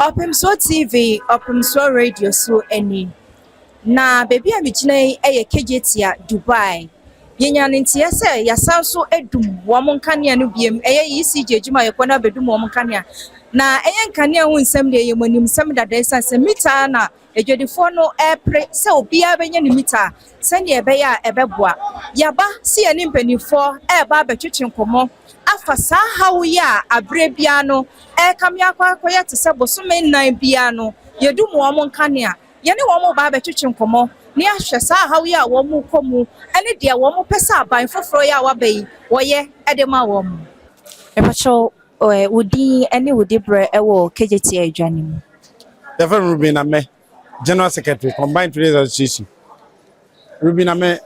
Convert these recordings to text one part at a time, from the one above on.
Ɔpemsoɔ TV, Ɔpemsoɔ Radio so ani. Na baabi a megyina yi yɛ Kejetia, Dubai. Yɛnya ne nteɛ sɛ yɛasan so adum wɔn nkanea no biem. Ɛyɛ ECG adwumayɛkuo no abɛdum wɔn nkanea. Na ɛyɛ nkanea ho nsɛm deɛ, yɛ mo anim nsɛm dada, ɛsiane sɛ meter na adwadifoɔ no ɛrepere sɛ obiara bɛnya ne meter sɛnea ɛbɛyɛ a ɛbɛboa. Yɛaba si yɛne mpanimfoɔ ɛreba abɛtwetwe nkɔmmɔ afa saa haw yi a aberɛ biara no ɛrekame akɔ akɔyɛ te sɛ bosome 4 biara no yɛdum wɔn nkanea. Yɛne wɔn ba abɛtwetwe nkɔmmɔ na yɛahwɛ saa haw yi a wɔn kɔ mu ne deɛ wɔn pɛ sɛ aban foforɔ yi a waba yi wɔyɛ de ma wɔn. Mepakyɛw, wo din ne wo diberɛ wɔ Kejetia adwa no mu? Yɛfrɛ me Ruben Amɛ, General Secretary, Combined Traders Association. Ruben Amɛ,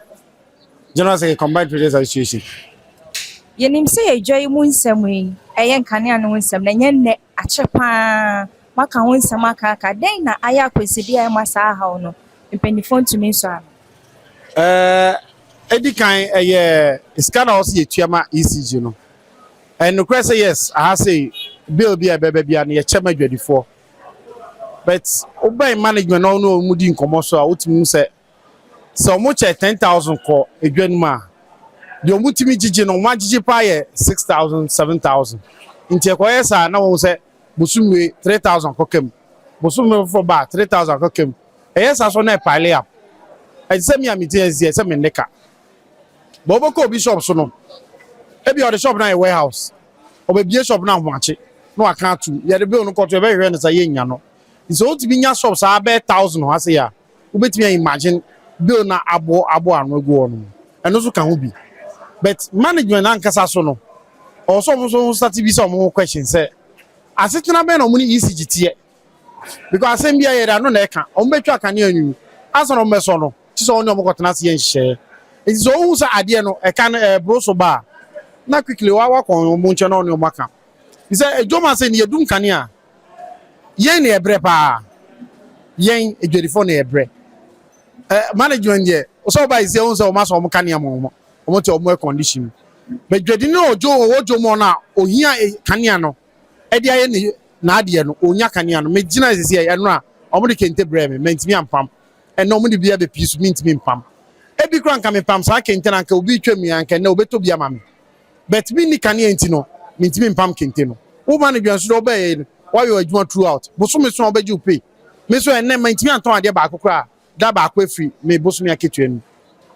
General Secretary, Combined Traders Association. Yɛnim sɛ adwa yi mu nsɛm yi, ɛyɛ nkanea no ho nsɛm na ɛnyɛ nnɛ, akyɛ paa. Maka ho nsɛm aka aka. Dɛn na ayɛ akwansideɛ a ɛma saa haw no mpanimfoɔ ntumi nsɔ ano? Edi kan, ɛyɛ sika na ɔsi yɛtua ma ECG no. Ɛnokorɛ sɛ yes, aha sei bill bi a ɛbɛba bia no, yɛkyɛ ma adwadifoɔ. But wobɛn management na ɔno ɔmo di nkɔmɔ so a, wotumi hu sɛ ɔmo kyɛ 10,000 kɔ edwa no mu a, deɛ ɔmo tumi gyigye no, ɔmo agyegye paa yɛ 6,000, 7,000. Nti ɛkɔyɛ saa na wɔn sɛ bosome 3,000 kɔka mu, bosome foforɔ ba 3,000 kɔka mu. Ɛyɛ saa so na ɛpile up. Ɛte sɛ mi a mi ti ɛsi ɛsɛ mi nne ka bɔn, ɔbɛkɔ obi shop so no, ebi ɔde shop na yɛ warehouse, ɔbɛbie shop na ahomakye na waka atum, yɛde bill no kɔtɔ, yɛbɛhwehwɛ no sɛ yɛnya no. Nti sɛ wotumi nya shop saa bɛyɛ 1,000 hɔ ase a, wobɛtumi a imagine bill na aboɔ aboɔ ano agu hɔ no. Ɛno nso ka ho bi. But management ankasa so no, ɔwɔ sɛ ɔmo nso start bi sɛ ɔmo ho question sɛ asetena bɛn na ɔmo ne ECG teɛ, because asɛm bi a yɛde ano na ɛka, ɔmo bɛtwa kanea nwunu ansa na ɔmo bɛsɔ no, kyi sɛ ɔne ɔmo kɔtena ase yɛ nhyehyɛeɛ. Nti sɛ ohu sɛ adeɛ no ɛka no ɛɛboro so ba a, na quickly wa wakɔ ɔmo nkyɛn na ɔne ɔmo aka sɛ edwom ase ne yɛdum kanea. Yɛn na yɛbrɛ paa, yɛn edwadifoɔ na yɛbrɛ. Management deɛ, ɔsɛ ɔba yi sɛ ɔmo sɛ ɔmo asɔ ɔmo kanea ma ɔmo te ɔmo air condition, but dwadini na ɔdwo ɔwɔ dwom hɔ no a ohia kanea no ɛde ayɛ ne n'adeɛ no, onya kanea no. Megyina sisi ɛno a ɔmo de kente brɛ me, mɛntumi ampam. Ɛna ɔmo de bi abɛpii so, mintumi mpam. Ebi kora nka mepam saa kente na nka obi twa mi anka ɛnɛ obɛtɔ bi ama me, but mi ni kanea nti no, mintumi mpam kente no. Wo management nso de ɔbɛyɛ no, wayɛ adwuma throughout bosome so a ɔbɛgye wo pay. Me nso ɛnɛ mintumi antɔn adeɛ baako koraa da baako efiri me bosome akatua no.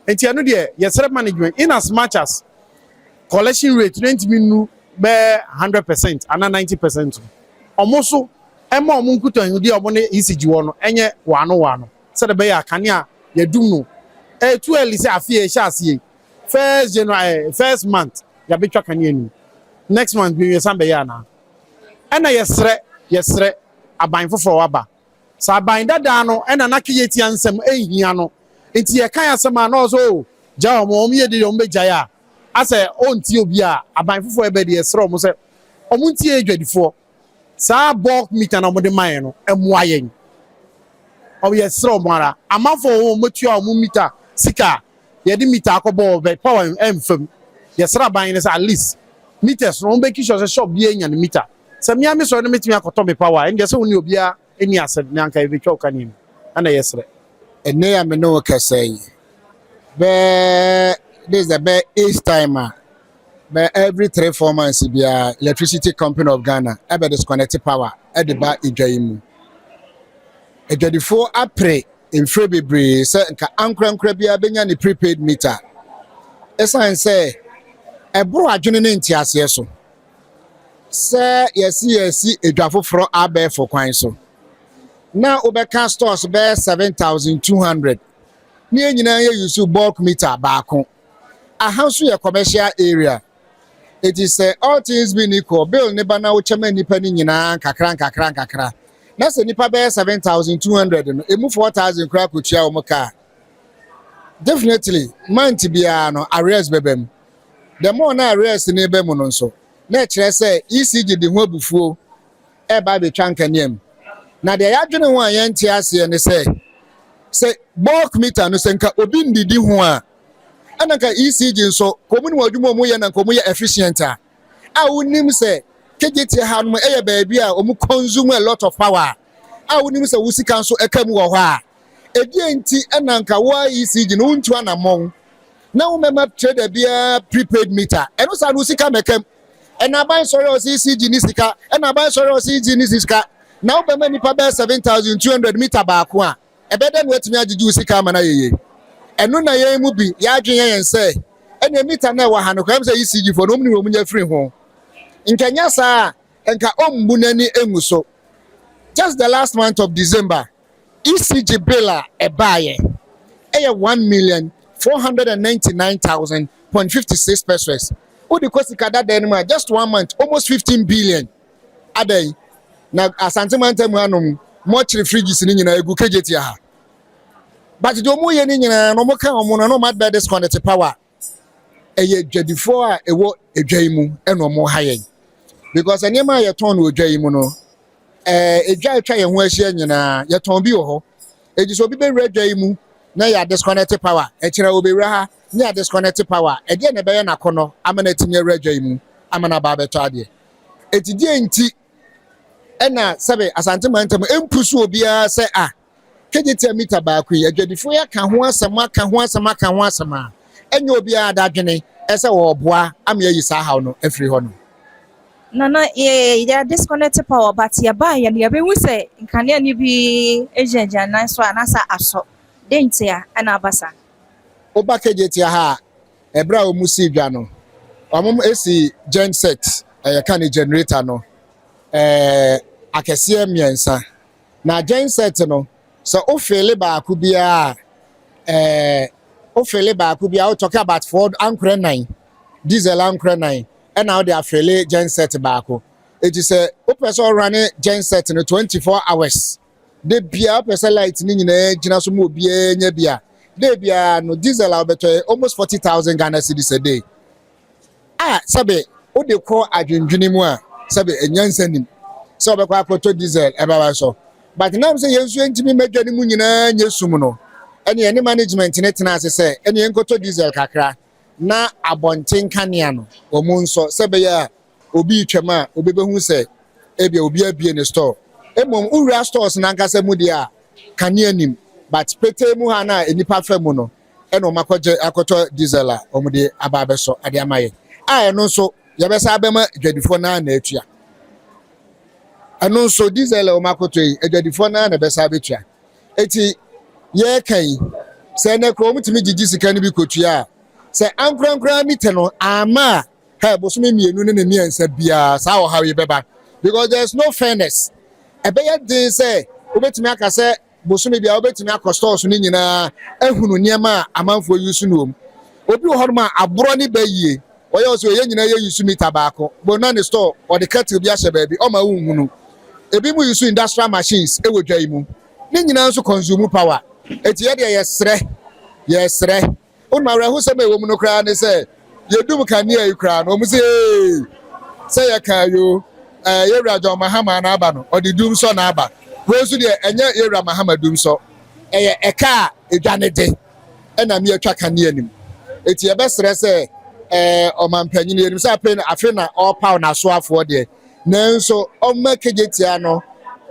Nti ɛno deɛ, yɛsrɛ management, in as much as collection rate no ntumi nu bɛɛ 100% ana 90%, ɔmo so ɛma ɔmo nkutahudi a ɔmo ne ECG wɔ no ɛnyɛ waano waano, sɛdeɛ bɛyɛ a kanea yɛdum no ɛyɛ too early sɛ afe yɛ ɛhyɛ aseɛ first January, first month yɛabɛtwa kanea no, next month bi yɛsan bɛyɛ anaa. Ɛna yɛsrɛ aban foforɔ waba sɛ aban dadaa no ɛna n'akeyɛ tia nsɛm ɛnhia no. Nti yɛka asɛm a na ɔsɛ o gya wɔn yɛ de wɔn bɛgyae a asɛ ɔntie obi a aban foforɔ ɛbɛ de. Yɛsrɛ wɔn sɛ wɔn ntie adwadifoɔ. Saa bulk meter na wɔde ma yɛn no, ɛmoa yɛn. Ɔmo yɛsrɛ wɔn ara, amanfoɔ wɔn wɔtua wɔn meter sika a yɛde meter akɔbɔ wɔ power ɛnfam. Yɛsrɛ aban no sɛ at least meters no, wɔn bɛ sure sɛ shop bi anya ne meter, sɛ mmea mi sɔrɔ no metumi akɔtɔ mi power. Ɛndeɛ sɛ wɔn ne obiara ani asɛm ne anka yɛbɛtwa ɔka ne mu, ɛna yɛsrɛ. Ɛnɛ a me ne wo kasa yi, bɛɛ this is the bɛɛ eighth time a bɛɛ every 3-4 months biara Electricity Company of Ghana ɛbɛ disconnect power ɛde ba edwa yi mu. Adwadifoɔ apere mfiri bebree sɛ nka ankorankora biara bɛnya ne prepaid meter, ɛsiane sɛ ɛboro adwene ne nteaseɛ so sɛ yɛsi edwa foforɔ abɛɛfo kwan so na wobɛka stores bɛyɛ 7,200 ne yɛn nyinaa yɛ use bulk meter baako. Aha nso yɛ commercial area, eti sɛ all things being equal, bill ne ba na wokyɛ ma nipa no nyinaa nkakra nkakra nkakra, na sɛ nipa bɛyɛ 7,200 no, emu 4,000 koraa kotua wɔn kaa, definitely month biara no arrears bɛbɛ mu. The more na arrears ne bɛ mu no nso, na ɛkyerɛ sɛ ECG de ho abufuo ɛreba abɛtwa nkanea mu. Na deɛ yɛadwene ho a yɛnte aseɛ ne sɛ bulk meter no, sɛ nka obi ndidi ho a, ɛna nka ECG nso kɔn mu ne wɔn adwuma a wɔyɛ na nka wɔn yɛ efficient a wonim sɛ Kejetia ha nom ɛyɛ baabi a wɔn consume a lot of power a wonim sɛ wo sika nso ɛka mu wɔ hɔ a, ɛdeɛ nti ɛna nka wo ECG no wontu anammɔn na womɛma trader biara prepaid meter? Ɛno saa no, wo sika mɛkam. Ɛna aban sɔre a ɔsɛ ECG ne sika, ɛna aban sɔre a ɔsɛ ECG ne sika, na wobɛma nipa bɛyɛ 7,200 meter baako a, ɛbɛdɛ na watumi agyegye wo sika ama no ayɛyie? Ɛno na yɛn mu bi yɛadwene yɛn sɛ ɛnea meter na ɛwɔ ha no kwan sɛ ECG foɔ no wɔn ni wɔn nya firi ho. Nkɛnyɛ saa a, nka ɔmbu n'ani engu so. Just the last month of December, ECG bill a ɛbaayɛ ɛyɛ 1,499,000.56 pesewas. Wode kɔ sika dada no mu a, just one month, almost 15 billion. Adan na Asante mantam hanom mɔkyere fridges no nyinaa egu Kejetia ha, but deɛ ɔmo yɛ no nyinaa no, ɔmo ka ɔmo no na ɔmo abɛ disconnect power. Ɛyɛ dwadifoɔ a ɛwɔ edwa yi mu ɛna ɔmo ha yɛn, because nneɛma a yɛtɔn no wɔ dwa yi mu no, edwa a atwa yɛn ho ahyia nyinaa yɛtɔn bi wɔ hɔ. Eti sɛ obi bɛwura dwa yi mu na yɛ disconnect power, ɛkyerɛ obɛwura ha ne yɛ disconnect power, ɛdeɛ na ɛbɛyɛ n'akɔnɔ ama na etimi awura dwa yi mu ama na aba abɛtɔ adeɛ? Eti deɛ nti ɛna sɛbe Asante mantam mpu so obiara sɛ a Kejetia meter baako yi, adwadifoɔ yi aka ho asɛm, aka ho asɛm, aka ho asɛm a ɛnyɛ obiara adadwene ɛsɛ wɔɔboa ama yɛyi saa haw no afiri hɔ no. Nana, yɛ disconnect power, but yɛbaa yɛ no, yɛbɛhu sɛ nkanea no bi gyinagyina nan so anaasɛ asɔ de nti a ɛna aba saa. Woba Kejetia ha a, ɛberɛ a wɔn si dwa no, wɔn esi genset, ɛyɛ ka ne generator no, akɛseɛ mmiɛnsa. Na genset no, sɛ ofill baako biara, ofill baako biara, o talk about four ankorɛ nan, diesel ankorɛ nan ɛna ɔde afill genset baako. Eti sɛ wopɛ sɛ ɔrun genset no 24 hours de bia, wopɛ sɛ light ne nyinaa gyina so ma obiara nya bi a, de biara no, diesel a wɔbɛtɔ yɛ almost 40,000 Ghana cedis a day a, sɛbe wode kɔ adwendwene mu a, sɛbe enyansa nim sɛ wɔbɛkɔ akɔtɔ diesel ɛbɛba so. But nam sɛ yɛn nso yɛntumi mɛdwa ne mu nyinaa nyɛ sum no, ɛne yɛne management ne tena ase sɛ ɛne yɛnkɔtɔ diesel kakra na abɔnten kanea no wɔn nso, sɛ ɛbɛyɛ a obi retwam a, obi bɛhu sɛ ebia obi abie ne store. Emom wura stores n'ankasa mu deɛ a, kanea nim, but petee mu ha na nipa fɛ mu no, ɛna wɔn akɔgye akɔtɔ diesel a wɔn de aba abɛsɔ ade ama yɛ a, ɛno nso yɛbɛsa abɛma adwadifoɔ naa na atua. Ɛno nso diesel a wɔn akɔtɔ yi, adwadifoɔ naa na ɛbɛsa abɛtua. Eti yɛreka yi sɛ ɛnɛ kuro wɔn tumi gyigyi sika no bi kɔtua a, sɛ ankorankora meter no ama a, ha bosome 2 ne ne 3 biara saa ɔhaw yi bɛba, because there is no fairness. Ɛbɛyɛ den sɛ wobɛtumi aka sɛ bosome biara wobɛtumi akɔ stores no nyinaa ehunu nneɛma a amanfoɔ yi so no wɔm. Obi wɔ hɔnom a aborɔ ne bɛ yie, ɔyɛ ɔsɛ ɔyɛ nyinaa yɛ use meter baako bona ne store, ɔde kettle bi ahyɛ baabi ɔma nhunu. Ebi mu use industrial machines ɛwɔ dwa yi mu, ne nyinaa nso consume power. Eti yɛ deɛ, yɛsrɛ, yɛsrɛ wɔn. Awerɛhosɛm a ɛwɔ mu no koraa ne sɛ yɛdum kanea yi koraa no, wɔn sɛ ee, sɛ yɛka yo, yɛwura John Mahama n'aba no, ɔde dum sɔ n'aba. Wei nso deɛ, ɛnyɛ yɛwura Mahama dum sɔ, ɛyɛ ɛka a edwa ne de ɛna mi atwa kanea nim. Eti yɛbɛsrɛ sɛ ɔmanpanyin, yɛnim sɛ afei afe na ɔrepaw n'asoafoɔ deɛ, nanso ɔmma Kejetia no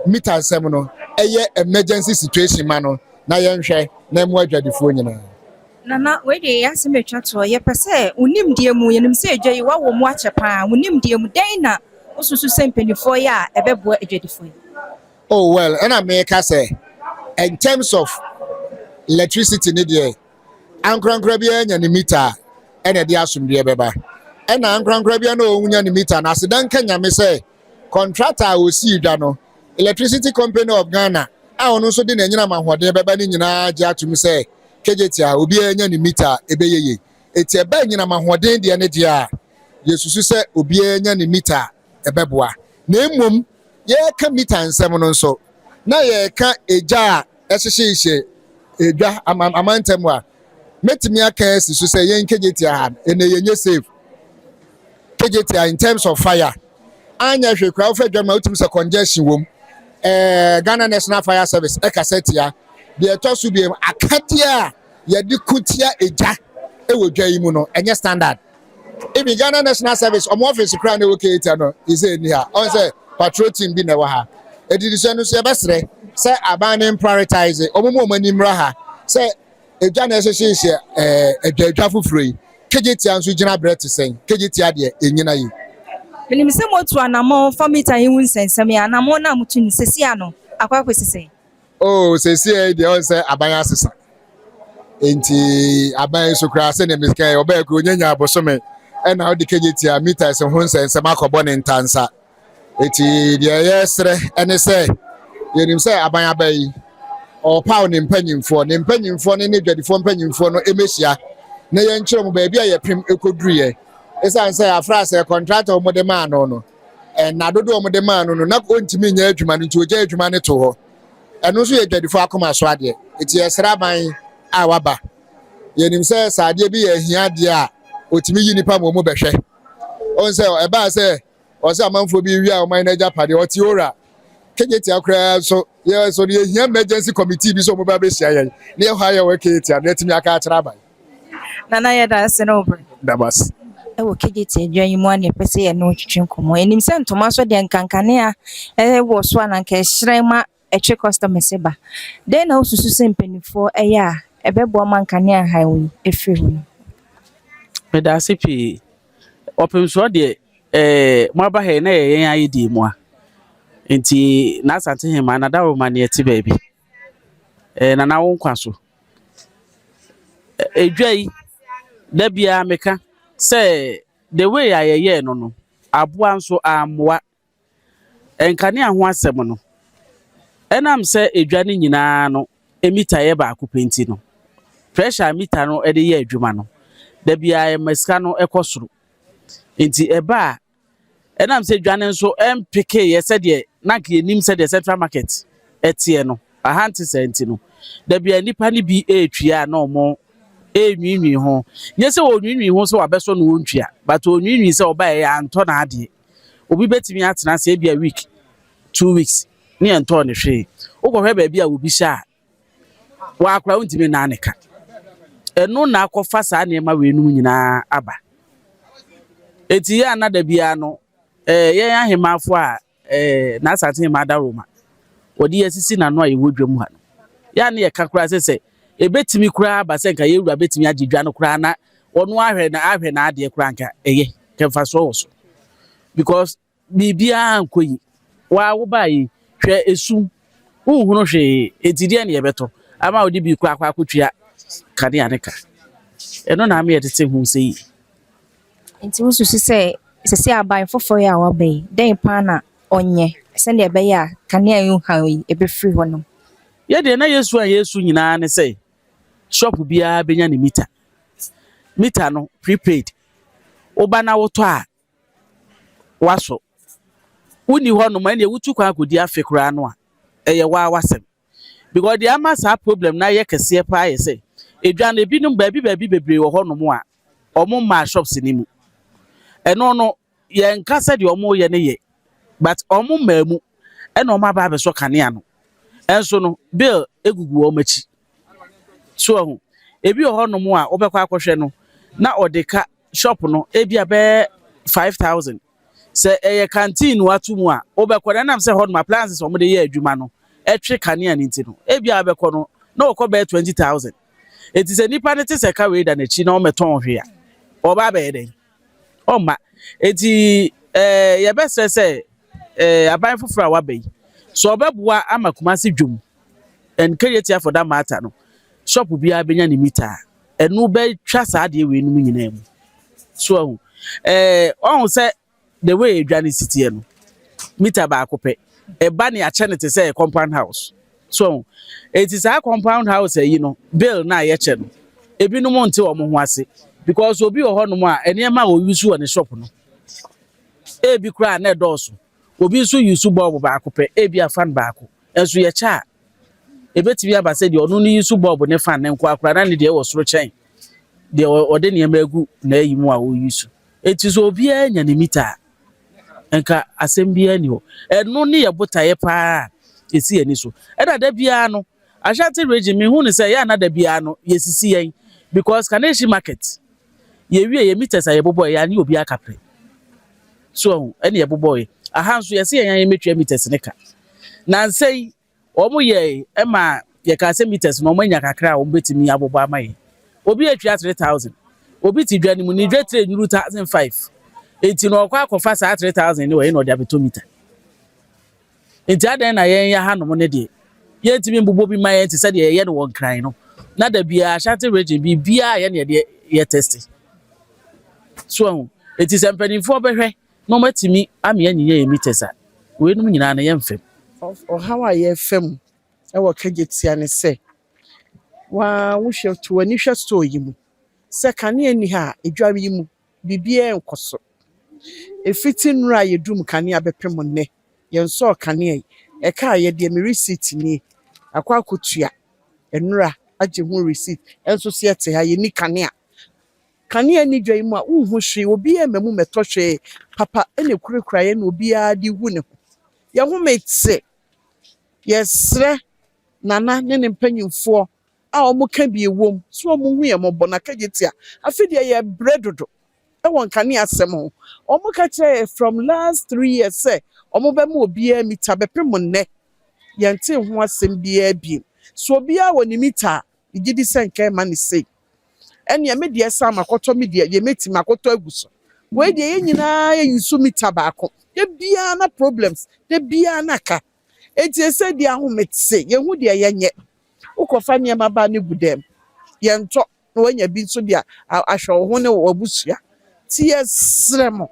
meter nsɛm no ɛyɛ emergency situation ma no na yɛnhwɛ na ɛmo adwadifoɔ nyinaa. Nana, wei deɛ, yɛ asɛm atwa toɔ. Yɛpɛ sɛ wo nimdeɛ mu, yɛnim sɛ adwa yi woawɔ mu akyɛ paa, wo nimdeɛ mu, dɛn na wosusu sɛ mpanimfoɔ yɛ a ɛbɛboa adwadifoɔ yi? Oh well, ɛna meka sɛ in terms of electricity ne deɛ, ankorankora biara nya ne meter a, ɛna ɛde asomdwoeɛ bɛba. Ɛna ankorankora biara na ɔnya ne meter na aseda nka Nyame sɛ contractor a osii dwa no, Electricity Company of Ghana a ɔno nso de n'anyinam ahoɔden bɛba ne nyinaa gye atum sɛ Kejetia obiara nya ne meter a, ɛbɛyɛ yie. Eti ɛbɛ anyinam ahoɔden deɛ ne deɛ a, yɛsusu sɛ obiara nya ne meter a, ɛbɛboa. Na mmom yɛreka meter nsɛm no nso na yɛreka egya a ɛhyehyɛhyɛ edwa ama amantam a, mɛtumi aka asi so sɛ yɛn Kejetia ha ɛnna yɛnyɛ safe. Kejetia in terms of fire, anya hwɛ kura wofa dwam a, wotumi sɛ congestion wɔ mu. Ghana National Fire Service ɛkasa tia deɛ ɛtɔ so biem, akadeɛ a yɛde ko tia egya ɛwɔ dwa yi mu no ɛnyɛ standard. Even Ghana National Service ɔmo office koraa na ɛwɔ Kejetia no ɛsɛ ɛni ha. Ɔn sɛ patrol team bi na ɛwɔ ha. Edidi so no nso yɛbɛsrɛ sɛ aban ne prioritize ɔmo mu ɔmo ani mmra ha sɛ edwa na ɛhyehyɛhyɛ adwa foforɔ yi, Kejetia nso gyina berɛ te sɛn? Kejetia deɛ, ɛnyina yi. Menim sɛ moatu anammɔn fa mita yi ho nsɛnsɛm yi. Anammɔn no a motu no sɛsi ano akɔ akɔsi sɛn? Oh, sɛsi yɛ deɛ, ɔn sɛ aban asesa, nti aban yi so koraa sɛnea mesika yɛ ɔbɛyɛ kuro onye abosome ɛna ɔde Kejetia meters ho nsɛnsɛm akɔbɔ ne ntansa. Eti deɛ yɛsrɛ ɛne sɛ yɛnim sɛ aban aba yi, ɔpaw ne mpanyimfoɔ ne dwadifoɔ mpanyimfoɔ no ɛmɛhyia na yɛnkyerɛ mu baabi a yɛpem ɛkɔduruyɛ, ɛsiane sɛ afra sɛ contractor a wɔde maa no, ɛna dodoɔ a wɔde maa no na ɔntumi nyɛ adwuma no, nti ogya adwuma no to hɔ. Ɛno nso yɛ dwadifoɔ akoma so adeɛ. Eti yɛsrɛ aban a waba, yɛnim sɛ sɛ adeɛ bi yɛ ahia adeɛ a, otumi yi nipa ma ɔmo bɛhwɛ. Ɔn sɛ ɛbaa sɛ ɔsɛ amanfoɔ bi wia ɔman no agyapadeɛ ɔte ora Kejetia koraa nso yɛ so no, yɛhia emergency committee bi sɛ ɔmo ba bɛhyia yɛn na yɛhɔ ayɛ wɔ Kejetia na yɛtumi aka akyerɛ aban. Nana, yɛda ase ne wo berɛ. Dabas. Ɛwɔ Kejetia adwa yi mu a, ne yɛpɛ sɛ yɛne wo twetwe nkɔmmɔ. Yɛnim sɛ ntoma so deɛ, nkankanea ɛwɔ so a na nka ɛhyerɛn ma ɛtwe customers ba. Dɛn na wosusu sɛ mpanimfoɔ ɛyɛ a ɛbɛboa ma nkanea haw yi ɛfiri hɔ no? Meda ase pii. Ɔpemsoɔ deɛ, mo aba ha yi na yɛ yɛn ayɛ die mu a, nti n'Asante hema nadawoma ne yɛte baabi nana wo nkwa so. Edwa yi da biara meka sɛ the way a yɛyɛɛ no, aboa nso ammoa. Nkanea ho asɛm no, ɛnam sɛ edwa no nyinaa no mita yɛ baako pɛ nti no, pressure a mita no de yɛ adwuma no, da biara ɛma sika no kɔ soro. Nti ɛba a, ɛnam sɛ dwa no nso ɛmpekeeɛ sɛdeɛ na nka yɛnim sɛdeɛ Central Market ɛteɛ no aha nte sɛ, nti no da biara nnipa no bi ɛretua a na ɔmo ɛrenwiinwii ho. Nyɛ sɛ wɔnwiinwii ho sɛ wabɛsɔ no wɔntua, but wɔnwiinwii sɛ ɔbaeɛ yɛ antɔ n'adeɛ. Obi bɛtumi atena ase ebi a week, 2 weeks ne yɛntɔɔ ne hwee. Wokɔhwɛ baabi a obi hyɛ a, wakora wontumi nnan ne ka. Ɛno na akɔfa saa nneɛma weinom nyinaa aba. Eti yɛ ana da biara no yɛn ahemafo a n'Asante hema Adaroma wɔde yɛ sisi n'ano a yɛwɔ dwam ha no, yɛ a ne yɛka koraa sɛ ebetumi koraa aba sɛ nka yɛwura betumi agye dwa no koraa na ɔno ahwɛ na ahwɛ n'adeɛ koraa, nka ɛyɛ kɛmfasoɔ wɔ so, because biribiara nkɔ yi. Waa wo baa yi, hwɛ, esum nhunu hwee. Eti deɛ ne yɛbɛtɔ ama wode bi kɔ akɔtua kanea ne ka, ɛno na ama yɛtete ho sɛ yi. Nti wosusu sɛ sɛsɛ aban foforɔ yi a waba yi, dɛn paa na ɔnyɛ sɛnea ɛbɛyɛ a kanea yi haw yi ɛbɛfiri hɔ nom? Yɛdeɛ na yɛsu a yɛsu nyinaa ne sɛ shop biara bɛnya ne mita. Mita no prepaid, woba na wotɔ a, wasɔ. Wonni hɔ nom, ɛnneɛ wotu kwan akɔdi afe koraa no a, ɛyɛ waa wasɛm, because deɛ ama saa problem na ayɛ kɛseɛ paa yɛ sɛ edwa no, ebinom baabi baabi bebree wɔ hɔ nom a ɔmo mmaa shops ne mu. Ɛno no yɛnka sɛ deɛ ɔmo yɛ no yɛ, but ɔmo mmaa mu ɛna ɔmo aba abɛsɔ kanea no, ɛnso no bill egugu wɔn akyi so. Ɛho ebi wɔ hɔnom a wobɛkɔ akɔhwɛ no na ɔde ka shop no ebi a bɛyɛ 5,000. Sɛ ɛyɛ canteen wato mu a, wobɛkɔ no, ɛnam sɛ hɔnom appliances a wɔde yɛ adwuma no ɛtwe kanea no nti no, ebi a wobɛkɔ no na wɔkɔ bɛyɛ 20,000. Eti sɛ nipa no te sɛ ka wei da n'akyi na ɔmɛtɔn hwee a, ɔba abɛyɛ dɛn? Ɔmma. Eti yɛbɛsrɛ sɛ aban foforɔ a waba yi so, ɔbɛboa ama Kumasi dwom and Kejetia for that matter no, shop biara bɛnya ne mita a, ɛno bɛtwa saa adeɛ wei no mu nyinaa mu so. Ɔho sɛ the way edwa ne si teɛ no, mita baako pɛ ɛba ne akyɛ no te sɛ compound house so. Eti saa compound house ayi no, bill na yɛkyɛ no, ebinom nte wɔn ho ase, because obi wɔ hɔnom a nneɛma a oyi so wɔ ne shop no ebi koraa na ɛdɔɔso. Obi nso yi so bulb baako pɛ, ebi a fan baako nso. Yɛkyɛ a, ebetumi aba sɛ deɛ ɔno no yi so bulb ne fan ne nko akora na ne deɛ ɛwɔ soro kyɛn deɛ ɔde nneɛma egu n'ayi mu a ɔyi so. Eti so obiara nya ne mita a, nka asɛm biara ni hɔ. Ɛno ne yɛ botaeɛ paa a esi yɛn ani so. Ɛna da biara no, Ashanti Region, mihu ne sɛ yɛ ana da biara no yɛsisi yɛn, because Kaneshie Market Yɛwie yɛ meters a yɛbobɔɛ, yɛanye obiara kaprɛ. So ahu? Ɛne yɛbobɔɛ. Aha nso yɛse yɛn ara yɛmmɛtua meters no ka. Nansa yi, wɔn yɛe ma yɛkaa sɛ meters no wɔn anya kakra a wɔn bɛtumi abobɔ ama yɛn. Obi atua 3000. Obi te dwa no mu, ne dwa tire nnuru 1005. Enti no ɔkɔ akɔfa saa 3000 no wɔ he na ɔde abɛtɔ meter? Enti adɛn na yɛn hanom no deɛ, yɛntumi mbobɔ bi mma yɛn te sɛ deɛ yɛyɛ no wɔ Nkran no, na da biara Ashanti region biribiara yɛ na yɛde yɛ test. So ahu? Enti sɛ mpanimfoɔ bɛhwɛ na wɔatumi ama yɛanyinya yɛn meters a, weinom nyinaa no yɛmfa mu. Ɔhaw a yɛrefa mu wɔ Kejetia ne sɛ, wo ara wohwɛ to w'ani hwɛ store yi mu, sɛ kanea nni ha a, edwa yi mu biribiara nkɔ so. Ɛfiti nnora a yɛdum kanea bɛpem nnɛ, yɛnsɔɔ kanea yi. Ɛkaa yɛ deɛ me receipt nie, akɔ akɔtua nnora agye ho receipt. Ɛnso so yɛte ha yɛnni kanea. Kanea nni dwa yi mu a wonhu hwee, obiara mma mu mmɛtɔ hwee. Papa ɛna ekurakura yɛn na obiara de hu ne ho. Yɛn home te. Yɛsrɛ Nana ne ne mpanyinfoɔ a wɔka bi wɔ mu sɛ wɔnhu yɛn mmɔbɔ na Kejetia. Afei deɛ yɛbrɛ dodo ɛwɔ nkanea asɛm ho. Wɔn ka kyerɛ yɛ from last 3 years sɛ wɔn bɛma obiara meter bɛpem nnɛ. Yɛnte ho asɛm biara bio. So obiara wɔ ne meter a, megye di sɛ nka ɛma ne sei. Ɛnea me deɛ san makɔtɔ me deɛ, deɛ mɛtumi akɔtɔ agu so. Wei deɛ yɛn nyinaa yɛ use meter baako. Da biara na problems, da biara na ka. Eti ese deɛ ahomete, yɛhu deɛ yɛnyɛ. Wokɔfa nneɛma ba ne gu dɛm. Yɛntɔ na wanya bi nso de ahwɛ wo ho ne w'abusua. Nti yɛsrɛ mo,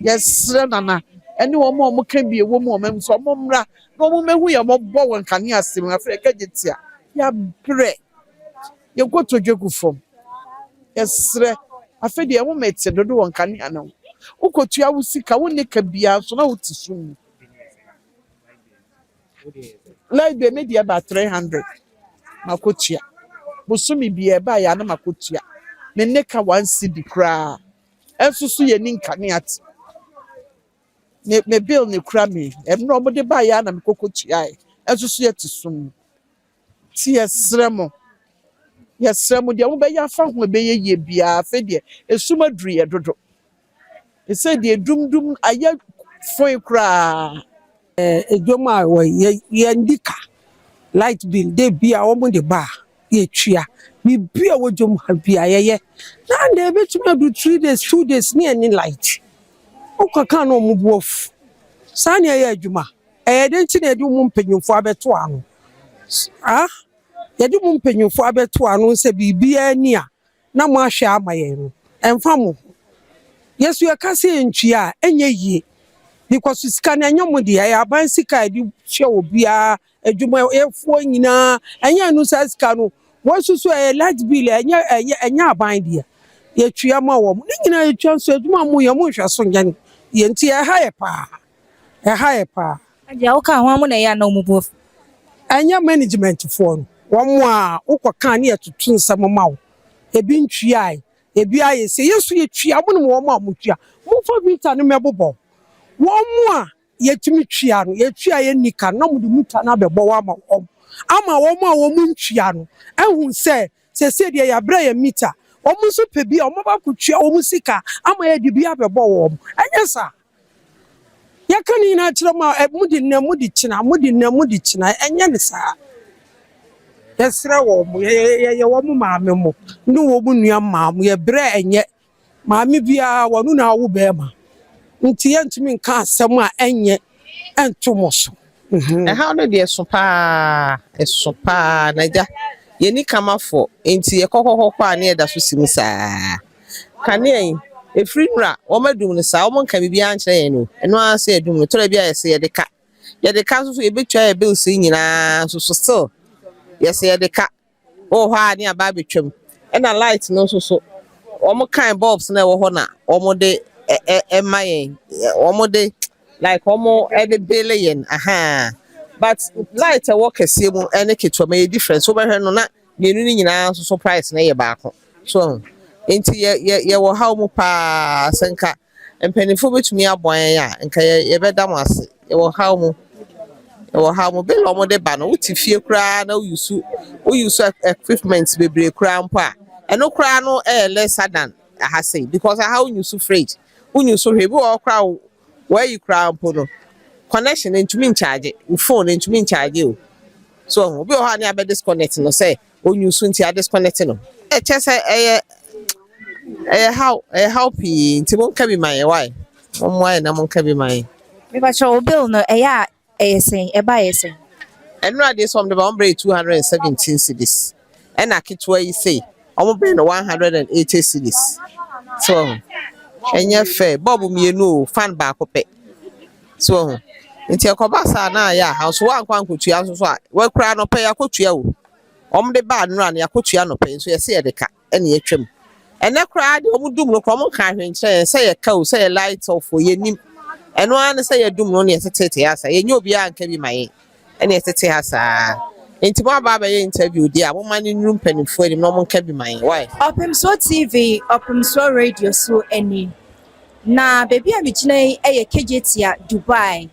yɛsrɛ Nana ɛne wɔn a wɔka bi ɛwɔ mu wɔn nso wɔn mmra na wɔn mmɛhu yɛn mmɔbɔ wɔ nkanea asɛm mu. Afei Kejetia, yɛabrɛ. Yɛn kotodwe gu fam. Yɛsrɛ. Afei deɛ ɛho dodo wɔ nkanea no ho. Wokɔtua wo sika, wonni ka biara nso na wote sum mu. Light bill me deɛ ba 300 makɔtua. Bosome biara ɛbaa yɛ a na makɔtua. Me ne ka 1 cedi koraa. Ɛnso so yɛnni nkanea te. Me bill ne kura me. Ɛmmerɛ a wɔde baeɛ a na mekɔkɔ tuaeɛ. Ɛnso so yɛte sum mu. Nti yɛsrɛ mo. Yɛsrɛ mo deɛ mobɛyɛ afa ho a ɛbɛyɛ yie biara afei deɛ esum aduru yɛ dodo. Ɛsɛ deɛ dumdum ayɛ foe koraa. Edwom a wɔ yɛndi ka light bill de bi a wɔn de ba a yɛtua biribi a ɛwɔ dwom ha bi a yɛyɛ na na ebetumi adu 3 days, 2 days ne yɛn light wokɔ kan na wɔn bu afu saa ne ɛyɛ adwuma. Ɛyɛ de nti na yɛde mu mpanyinfoɔ abɛto ano ah, yɛde mu mpanyinfoɔ abɛto ano sɛ biribiara ni a na mo ahwɛ ama yɛn no ɛnfa mo ho. Yɛso yɛka sɛ yɛntua a ɛnyɛ yie because sika no ɛnyɛ mo deɛ, ɛyɛ aban sika a yɛde hwɛ obiara adwumayɛfoɔ nyinaa. Ɛnyɛ ɛno saa sika no wɔn nso so ɛyɛ light bill, ɛnyɛ aban deɛ yɛtua ma wɔn ne nyinaa yɛtua nso adwuma mu yɛ mo nhwɛ so nyɛ no yɛn nti ɛha yɛ paa, ɛha yɛ paa. Agya woka ho mo na ɛyɛ ana ɔmo bu afu? Ɛnyɛ management foɔ no, wɔn a wokɔ kan ne yɛtoto nsɛm ma wo, ebi ntua ebi ayɛ sɛ yɛn nso yɛtua mo ne wɔn a mo tua momfa meter no mɛbobɔ wɔn mu a yɛtumi tua no, yɛtua yɛn nika na mo de meter no abɛbɔ wɔn ama wɔn a wɔn ntua no ɛhu sɛ sɛsɛ deɛ yɛabrɛ yɛn meter, wɔn nso pɛ bi a wɔn ba akɔtua wɔn sika ama yɛde bi abɛbɔ wɔn. Ɛnyɛ saa yɛka ne nyinaa kyerɛ mu a mo de nnɛ mo de kyina, mo de nnɛ mo de kyina, ɛnyɛ ne saa. Yɛsrɛ wɔn mo, yɛyɛ wɔn maame mo ne wɔn nua mmaa mo, yɛbrɛ. Ɛnyɛ maame biara wɔn na awo bɛrima nti yɛntumi nka asɛm a ɛnyɛ ɛnto mo so. Ɛhaw no deɛ ɛso paa, ɛso paa na gya yɛni kamafoɔ nti yɛkɔkɔkɔkɔ a ne yɛda so si mu saa. Kanea yi efiri nnura wɔn adum no saa, wɔn nka biribiara nkyerɛ yɛn no, ɛno ara sɛ yɛdum no tɔrɔ bi a yɛsɛ yɛde ka, yɛde ka nso so yɛbɛtua yɛ bills yi nyinaa nso so still yɛsɛ yɛde ka wɔ hɔ a ne aba abɛtwam. Ɛna light no nso so wɔn kan bulbs na ɛwɔ hɔ na wɔn de ɛ ɛ ɛma yɛn, wɔn de like wɔn ɛde bill yɛn ahaa, but light ɛwɔ kɛseɛ mu ɛne ketewa mu ɛyɛ difference. Wobɛhwɛ no na mmienu no nyinaa nso so price no yɛ baako so, nti yɛ yɛ yɛwɔ haw mu paa. Sɛ nka mpanimfoɔ bɛtumi aboa yɛn a, nka yɛ yɛbɛda mo ase. Yɛwɔ haw mu, yɛwɔ haw mu. Bill a wɔde ba no, wote fie koraa na woyusu equipment bebree koraa mpo a, ɛno koraa no ɛyɛ lesser than aha sei because aha wonyi so fridge, wonyi so hwee bi wɔ hɔ koraa, wɔayi koraa mpo no, connection ntumi nkyagye wo phone, ntumi nkyagye o. So obi wɔ hɔ a ne abɛ disconnect no sɛ onyi so nti a disconnect no, ɛkyɛ sɛ ɛyɛ haw pii, nti mo nka bi ma yɛ wae, mo mmoa yɛ na mo nka bi ma yɛ. Mepakyɛ, wo bill no ɛyɛ a ɛyɛ sɛn? Ɛba yɛ sɛn? Ɛnura deɛ sɛ ɔmo de ba, ɔmo brɛ 217 cedis, ɛna ketewa yi sei ɔmo brɛ no 180 cedis. So ɛnyɛ fair. Bulb mmienu o, fan baako pɛ. So nti ɛkɔba saa na ayɛ aha nso wankɔ ankotua nso so a wakura anɔpɛ yɛ akɔtua o. Ɔmo de ba anura no, yɛakɔtua anɔpɛ nso, yɛsɛ yɛde ka ɛna yɛtwam. Ɛnɛ koraa deɛ, ɔmo dum no koraa, ɔmo nka ahwɛ nkyerɛ yɛn sɛ yɛ ka o, sɛ yɛ light off o, yɛnim. Ɛno ara ne sɛ yɛdum no ne yɛtetete ha saa, yɛnyɛ obiara nka bi ma yɛn, ɛna yɛtete ha saa. Nti mo aba abɛyɛ interview deɛ a, mo ma ne nnuru mpanimfoɔ anim na ɔmo nka bi ma yɛn why. Ɔpemsoɔ TV, Ɔpemsoɔ Radio so ani. Na beebi a megyina yi yɛ Kejetia, Dubai.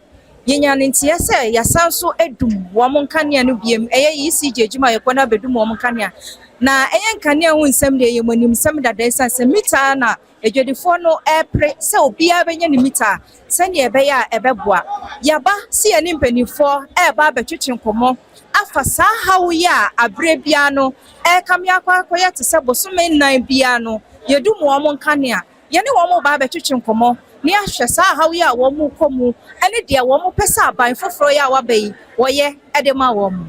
Yɛnya ne nteɛ sɛ yɛasan so adum wɔn nkanea no biem. Ɛyɛ ECG adwumayɛkuo no abɛdum wɔn nkanea. Na ɛyɛ nkanea ho nsɛm deɛ, yɛ mo anim nsɛm dada, ɛsiane sɛ mita na adwadifoɔ no ɛrepere sɛ obiara bɛnya ne mita sɛnea ɛbɛyɛ a ɛbɛboa. Yaba si yɛne mpanimfoɔ ɛreba abɛtwetwe nkɔmmɔ afa saa haw yi a aberɛ biara no ɛrekame akɔ akɔyɛ te sɛ bosome 4 biara no yɛdum wɔn nkanea. Yɛne wɔn ba abɛtwetwe nkɔmmɔ na yɛahwɛ saa haw yi a wɔn kɔ mu ne deɛ wɔn pɛ sɛ aban foforɔ yi a waba yi wɔyɛ de ma wɔn.